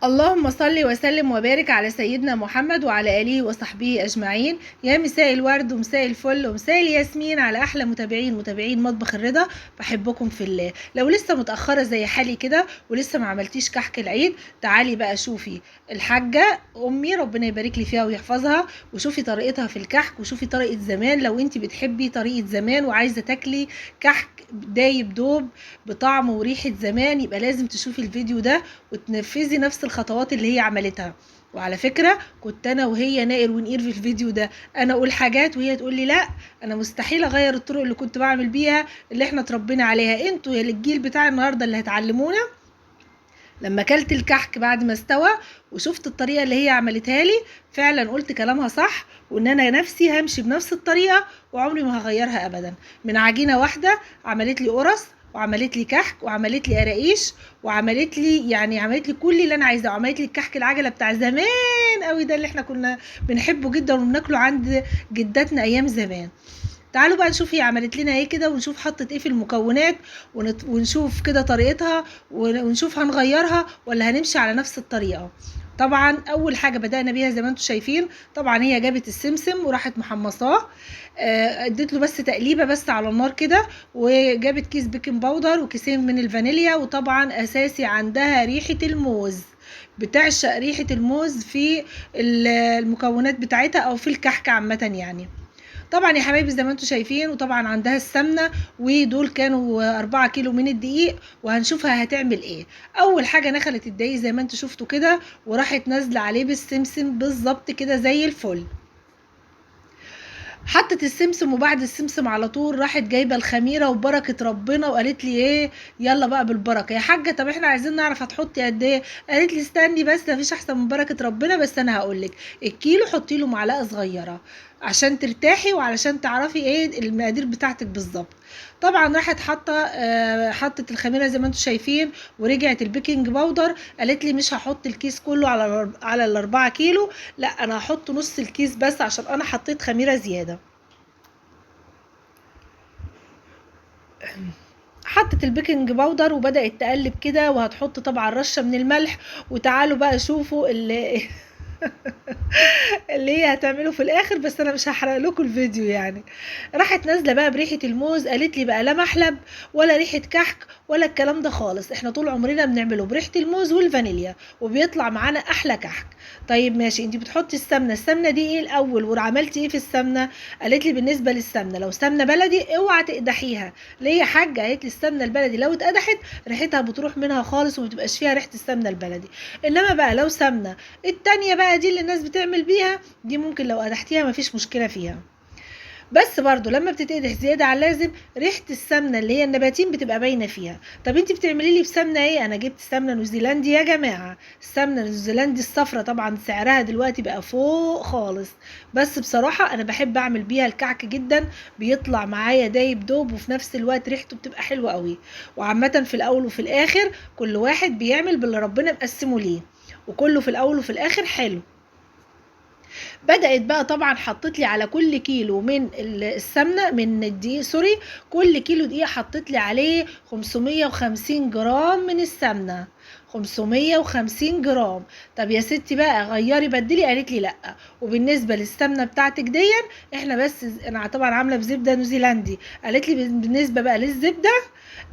اللهم صل وسلم وبارك على سيدنا محمد وعلى آله وصحبه أجمعين. يا مساء الورد ومساء الفل ومساء الياسمين على أحلى متابعين مطبخ الرضا. بحبكم في الله. لو لسه متأخرة زي حالي كده ولسه ما عملتيش كحك العيد، تعالي بقى شوفي الحاجة أمي ربنا يبارك لي فيها ويحفظها، وشوفي طريقتها في الكحك وشوفي طريقة زمان. لو انت بتحبي طريقة زمان وعايزة تاكلي كحك دايب دوب بطعم وريحة زمان، يبقى لازم تشوفي الفيديو ده وتنفذي نفس الخطوات اللي هي عملتها. وعلى فكرة كنت انا وهي نائر ونقير في الفيديو ده، انا اقول حاجات وهي تقول لي لا انا مستحيل اغير الطرق اللي كنت بعمل بيها اللي احنا اتربينا عليها، انتوا يا الجيل بتاع النهارده اللي هتعلمونا. لما اكلت الكحك بعد ما استوى وشفت الطريقة اللي هي عملتها لي، فعلا قلت كلامها صح، وان انا نفسي همشي بنفس الطريقة وعمري ما هغيرها ابدا. من عجينه واحدة عملت لي قرص وعملت لي كحك وعملت لي قراقيش وعملت لي يعني عملت لي كل اللي انا عايزاه، وعملت لي الكحك العجلة بتاع زمان قوي ده اللي احنا كنا بنحبه جدا وبناكله عند جداتنا ايام زمان. تعالوا بقى نشوف هي عملت لنا ايه كده، ونشوف حطت ايه في المكونات، ونشوف كده طريقتها، ونشوف هنغيرها ولا هنمشي على نفس الطريقة. طبعا اول حاجة بدانا بيها زي ما انتم شايفين، طبعا هي جابت السمسم وراحت محمصاه، اديت له بس تقليبه بس على النار كده، وجابت كيس baking powder وكيسين من الفانيليا، وطبعا اساسي عندها ريحه الموز، بتعشق ريحه الموز في المكونات بتاعتها او في الكحك عامة يعني. طبعا يا حبايبي زي ما انتم شايفين، وطبعا عندها السمنة، ودول كانوا 4 كيلو من الدقيق، وهنشوفها هتعمل ايه. اول حاجة نخلت الدقيق زي ما انتم شفتوا كده، وراحت نازله عليه بالسمسم بالظبط كده زي الفل. حطت السمسم، وبعد السمسم على طول راحت جايبه الخميره وبركة ربنا، وقالت لي ايه يلا بقى بالبركة يا حاجة، طب احنا عايزين نعرف هتحطي قد ايه. قالت لي استني بس، مفيش احسن من بركة ربنا، بس انا هقول لك الكيلو حطي له معلقه صغيرة عشان ترتاحي وعلشان تعرفي ايه المقادير بتاعتك بالظبط. طبعا راحت حاطه حطت الخميره زي ما انتم شايفين، ورجعت ال baking powder. قالت لي مش هحط الكيس كله على ال4 كيلو، لا انا هحط نص الكيس بس عشان انا حطيت خميره زيادة. حطت ال baking powder وبدأت تقلب كده، وهتحط طبعا رشة من الملح. وتعالوا بقى شوفوا اللي هي هتعمله في الاخر، بس انا مش هحرق لكم الفيديو يعني. راحت نازله بقى بريحه الموز، قالت لي بقى لا محلب ولا ريحه كحك ولا الكلام ده خالص، احنا طول عمرنا بنعمله بريحه الموز والفانيليا وبيطلع معانا احلى كحك. طيب ماشي، انت بتحطي السمنة، السمنة دي ايه الاول وعملتي ايه في السمنة؟ قالت لي بالنسبة للسمنه لو سمنه بلدي اوعى تقدحيها. ليه يا حاجة؟ قالت لي السمنة البلدي لو اتقدحت ريحتها بتروح منها خالص ومتبقاش فيها ريحه السمنة البلدي، انما بقى لو سمنه التانية بقى دي اللي الناس بتعمل بيها دي ممكن لو قدحتيها مفيش مشكلة فيها، بس برضو لما بتتقدح زيادة على اللازم ريحه السمنة اللي هي النباتين بتبقى باينة فيها. طب انت بتعملي لي بسمنه ايه؟ انا جبت سمنه نيوزيلندي يا جماعة، السمنة النيوزيلندي الصفرة طبعا سعرها دلوقتي بقى فوق خالص، بس بصراحة انا بحب اعمل بيها الكعك جدا، بيطلع معايا دايب دوب وفي نفس الوقت ريحته بتبقى حلوة قوي. وعامة في الاول وفي الاخر كل واحد بيعمل باللي ربنا مقسمة ليه، وكله في الاول وفي الاخر حلو. بدأت بقى طبعا حطت لي على كل كيلو من السمنة من الدقيق، sorry، كل كيلو دقيق حطت لي عليه 550 جرام من السمنة، 550 جرام. طب يا ستي بقى غيري بدلي، قالت لي لا. وبالنسبة للسمنه بتاعتك دي احنا بس انا طبعا عامله بزبده نيوزيلندي، قالت لي بالنسبة بقى للزبده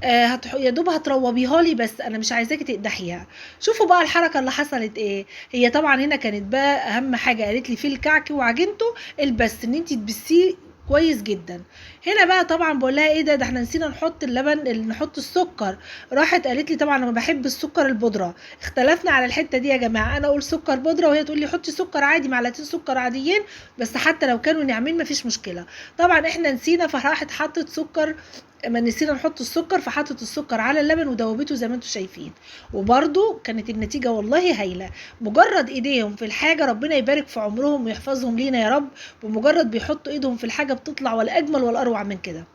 يا دوب هتروبيها لي بس انا مش عايزاكي تقدحيها. شوفوا بقى الحركة اللي حصلت ايه. هي طبعا هنا كانت بقى اهم حاجة قالت لي في الكعك وعجينته البس ان انت تبسيه كويس جدا. هنا بقى طبعا بقول لها ايه ده احنا نسينا نحط اللبن، نحط السكر. راحت قالت لي طبعا انا بحب السكر البودره، اختلفنا على الحتة دي يا جماعة، انا اقول سكر بودره وهي تقول لي حطي سكر عادي، معلقتين سكر عاديين بس حتى لو كانوا ناعمين مفيش مشكلة. طبعا احنا نسينا، فراحت حطت سكر، ما نسينا نحط السكر، فحطت السكر على اللبن ودوبته زي ما انتم شايفين، وبرده كانت النتيجة والله هايلة. مجرد ايديهم في الحاجة ربنا يبارك في عمرهم ويحفظهم لينا يا رب، بمجرد بيحطوا ايدهم في الحاجة بتطلع ولا اجمل ولا اروع من كده.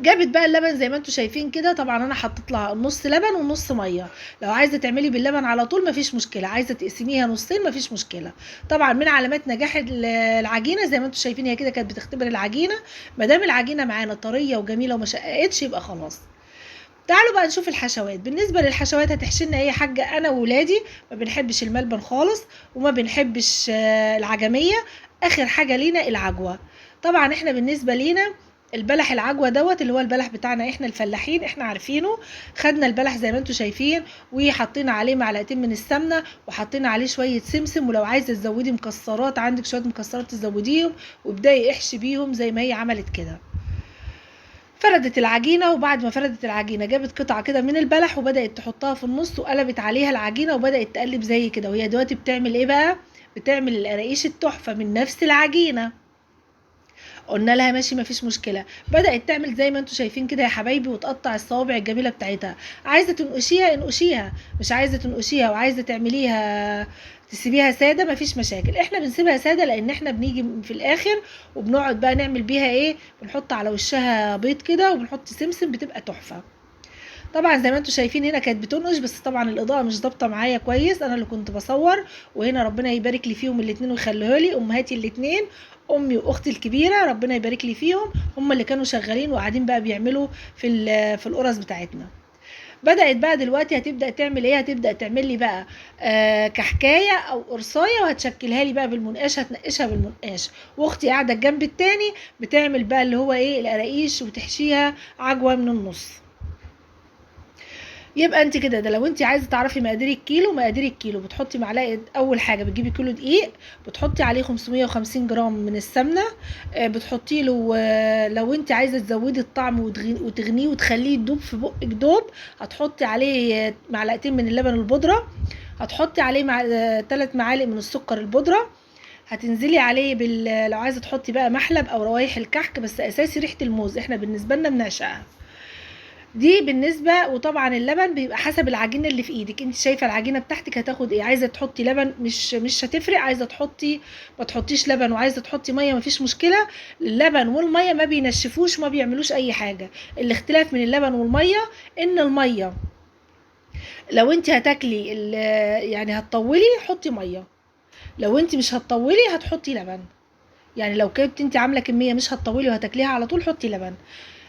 جابت بقى اللبن زي ما انتم شايفين كده، طبعا انا حطيت لها نص لبن ونص مية، لو عايزه تعملي باللبن على طول مفيش مشكلة، عايزه تقسميها نصين مفيش مشكلة. طبعا من علامات نجاح العجينة زي ما انتم شايفين هي كده كانت بتختبر العجينة، ما دام العجينة معانا طرية وجميلة وما شققتش يبقى خلاص. تعالوا بقى نشوف الحشوات. بالنسبة للحشوات هتحشينا ايه يا حاجة؟ انا وولادي ما بنحبش الملبن خالص، وما بنحبش العجميه، اخر حاجة لينا العجوه. طبعا احنا بالنسبة لينا البلح العجوه دوت اللي هو البلح بتاعنا احنا الفلاحين احنا عارفينه. خدنا البلح زي ما انتم شايفين وحطينا عليه معلقتين من السمنة، وحطينا عليه شوية سمسم، ولو عايزه تزودي مكسرات عندك شوية مكسرات تزوديهم، وابداي احشي بيهم زي ما هي عملت كده. فردت العجينة، وبعد ما فردت العجينة جابت قطعه كده من البلح وبدات تحطها في النص، وقلبت عليها العجينة وبدات تقلب زي كده. وهي دلوقتي بتعمل ايه بقى؟ بتعمل القراقيش التحفة من نفس العجينة. قلنا لها ماشي مفيش مشكلة، بدات تعمل زي ما انتم شايفين كده يا حبايبي، وتقطع الصوابع الجميلة بتاعتها. عايزه تنقشيها انقشيها، مش عايزه تنقشيها وعايزه تعمليها تسيبيها ساده مفيش مشاكل. احنا بنسيبها ساده لان احنا بنيجي في الاخر وبنقعد بقى نعمل بيها ايه، بنحط على وشها بيض كده وبنحط سمسم، بتبقى تحفة. طبعا زي ما انتم شايفين هنا كانت بتنقش، بس طبعا الاضاءة مش ضابطه معايا كويس، انا اللي كنت بصور. وهنا ربنا يبارك لي فيهم الاثنين ويخليها لي امهاتي الاثنين، امي واختي الكبيرة ربنا يبارك لي فيهم، هم اللي كانوا شغالين وقاعدين بقى بيعملوا في القرص بتاعتنا. بدات بقى دلوقتي هتبدا تعمل ايه؟ هتبدا تعمل لي بقى كحكايه او قرصايه، وهتشكلها لي بقى بالمنقاش، هتنقشها بالمنقاش. واختي قاعدة الجنب التاني بتعمل بقى اللي هو ايه القراقيش، وتحشيها عجوه من النص. يبقى انت كده ده لو انت عايزه تعرفي مقادير الكيلو. مقادير الكيلو بتحطي معلقه، اول حاجة بتجيبي كيلو دقيق، بتحطي عليه 550 جرام من السمنة، بتحطي له لو انت عايزه تزودي الطعم وتغنيه وتخليه يدوب في بقك دوب، هتحطي عليه معلقتين من اللبن البودره، هتحطي عليه 3 معالق من السكر البودره، هتنزلي عليه لو عايزه تحطي بقى محلب او روايح الكحك، بس اساسي ريحه الموز احنا بالنسبة لنا بنعشقها دي بالنسبة. وطبعا اللبن بيبقى حسب العجينة اللي في ايدك، انت شايفه العجينة بتاعتك هتاخد ايه، عايزه تحطي لبن مش هتفرق، عايزه تحطي ما تحطيش لبن، وعايزه تحطي مية مفيش مشكلة. اللبن والمية ما بينشفوش، ما بيعملوش اي حاجة. الاختلاف من اللبن والمية ان المية لو انت هتاكلي يعني هتطولي حطي مية، لو انت مش هتطولي هتحطي لبن. يعني لو كنت انت عامله كمية مش هتطولي وهتاكليها على طول حطي لبن،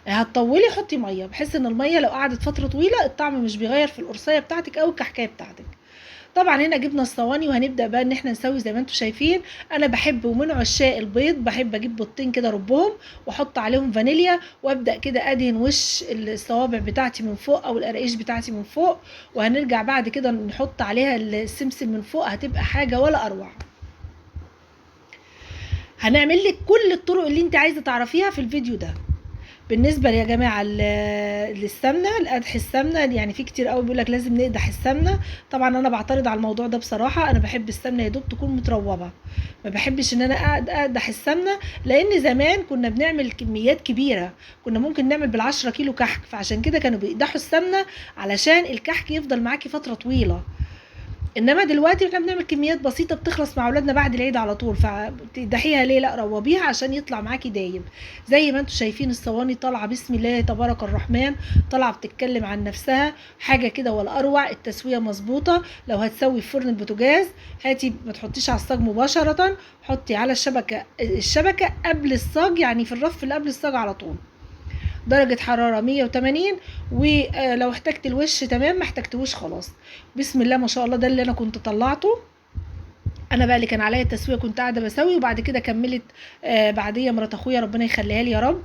هتطولي حطي مية، بحيث ان المية لو قعدت فترة طويلة الطعم مش بيغير في القرصيه بتاعتك او الكحكايه بتاعتك. طبعا هنا جبنا الصواني وهنبدا بقى ان احنا نسوي زي ما انتم شايفين. انا بحب ومن عشاق البيض، بحب اجيب بيضتين كده ربهم واحط عليهم فانيليا، وابدا كده ادهن وش الصوابع بتاعتي من فوق او القراقيش بتاعتي من فوق، وهنرجع بعد كده نحط عليها السمسم من فوق، هتبقى حاجة ولا اروع. هنعمل لك كل الطرق اللي انت عايزه تعرفيها في الفيديو ده. بالنسبة يا جماعة للسمنه، القدح السمنة يعني في كتير قوي بيقول لك لازم نقدح السمنة. طبعا انا بعترض على الموضوع ده بصراحة، انا بحب السمنة يا دوب تكون متروبه، ما بحبش ان انا اقدح السمنة، لان زمان كنا بنعمل كميات كبيرة، كنا ممكن نعمل بال10 كيلو كحك، فعشان كده كانوا بيقدحوا السمنة علشان الكحك يفضل معاكي فترة طويلة. انما دلوقتي احنا بنعمل كميات بسيطة بتخلص مع اولادنا بعد العيد على طول، فتقدحيها ليه؟ لا روبيها عشان يطلع معاكي دايب. زي ما انتم شايفين الصواني طالعه بسم الله تبارك الرحمن، طالعه بتتكلم عن نفسها، حاجة كده ولا اروع. التسوية مظبوطة. لو هتسوي في فرن البوتاجاز هاتي، ما تحطيش على الصاج مباشرة، حطي على الشبكة قبل الصاج، يعني في الرف اللي قبل الصاج على طول. درجة حرارة 180، ولو احتجت الوش تمام، ما احتجتهوش خلاص. بسم الله ما شاء الله، ده اللي انا كنت طلعته. انا بقى اللي كان عليا التسوية كنت قاعدة بسوي، وبعد كده كملت بعديه مرات اخويا ربنا يخليها لي يا رب.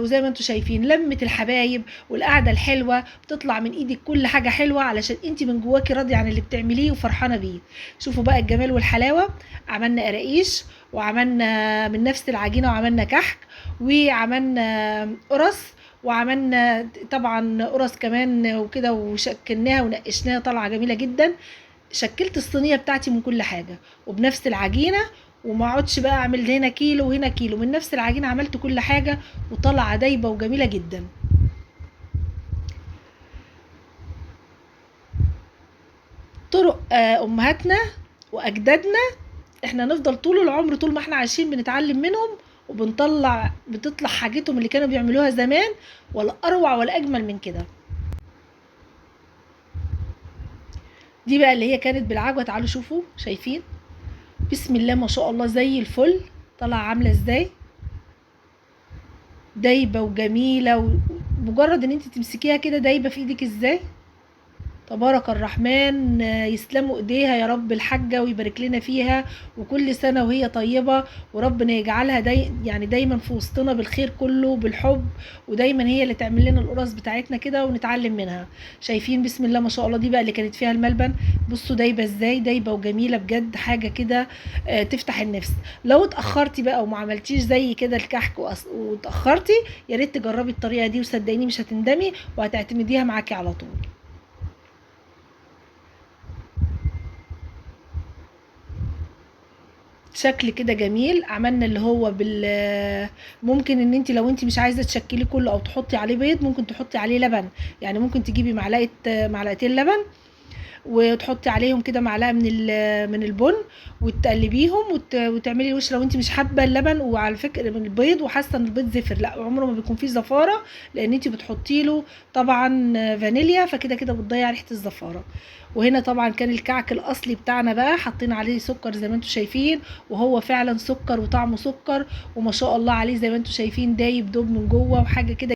وزي ما انتم شايفين لمه الحبايب والقعده الحلوة بتطلع من ايدك كل حاجة حلوة، علشان انت من جواكي راضية عن اللي بتعمليه وفرحانه بيه. شوفوا بقى الجمال والحلاوه. عملنا قراقيش، وعملنا من نفس العجينة، وعملنا كحك، وعملنا قرص، وعملنا طبعا قرص كمان وكده، وشكلناها ونقشناها طالعه جميلة جدا. شكلت الصينية بتاعتي من كل حاجة وبنفس العجينة، وما اقعدش بقى اعمل هنا كيلو وهنا كيلو، من نفس العجينة عملت كل حاجة وطالعه دايبه وجميلة جدا. طرق امهاتنا واجدادنا احنا نفضل طول العمر طول ما احنا عايشين بنتعلم منهم، وبنطلع بتطلع حاجتهم اللي كانوا بيعملوها زمان، ولا اروع ولا اجمل من كده. دي بقى اللي هي كانت بالعجوه، تعالوا شوفوا، شايفين بسم الله ما شاء الله زي الفل طالعه عامله ازاي، دايبه وجميلة مجرد ان انت تمسكيها كده دايبه في ايدك ازاي. تبارك الرحمن، يسلموا ايديها يا رب الحاجة ويبارك لنا فيها، وكل سنة وهي طيبة، وربنا يجعلها يعني دايما في وسطنا بالخير كله بالحب، ودايما هي اللي تعمل لنا القرص بتاعتنا كده ونتعلم منها. شايفين بسم الله ما شاء الله، دي بقى اللي كانت فيها الملبن، بصوا دايبه ازاي، دايبه وجميلة بجد، حاجة كده تفتح النفس. لو اتاخرتي بقى وما عملتيش زي كده الكحك واتاخرتي، يا ريت تجربي الطريقة دي، وصدقيني مش هتندمي وهتعتمديها معاكي على طول. شكل كده جميل عملنا اللي هو ممكن ان انت لو انت مش عايزه تشكلي كله او تحطي عليه بيض، ممكن تحطي عليه لبن، يعني ممكن تجيبي معلقتين لبن وتحطي عليهم كده معلقه من البن وتقلبيهم وتعملي الوش. لو انت مش حابة اللبن وعلى فكرة من البيض وحاسه ان البيض زفر، لا عمره ما بيكون فيه زفاره، لان انت بتحطي له طبعا فانيليا، فكده كده بتضيع ريحه الزفاره. وهنا طبعا كان الكعك الاصلي بتاعنا بقى، حاطين عليه سكر زي ما انتم شايفين، وهو فعلا سكر وطعمه سكر وما شاء الله عليه زي ما انتم شايفين، دايب دوب من جوه وحاجه كده.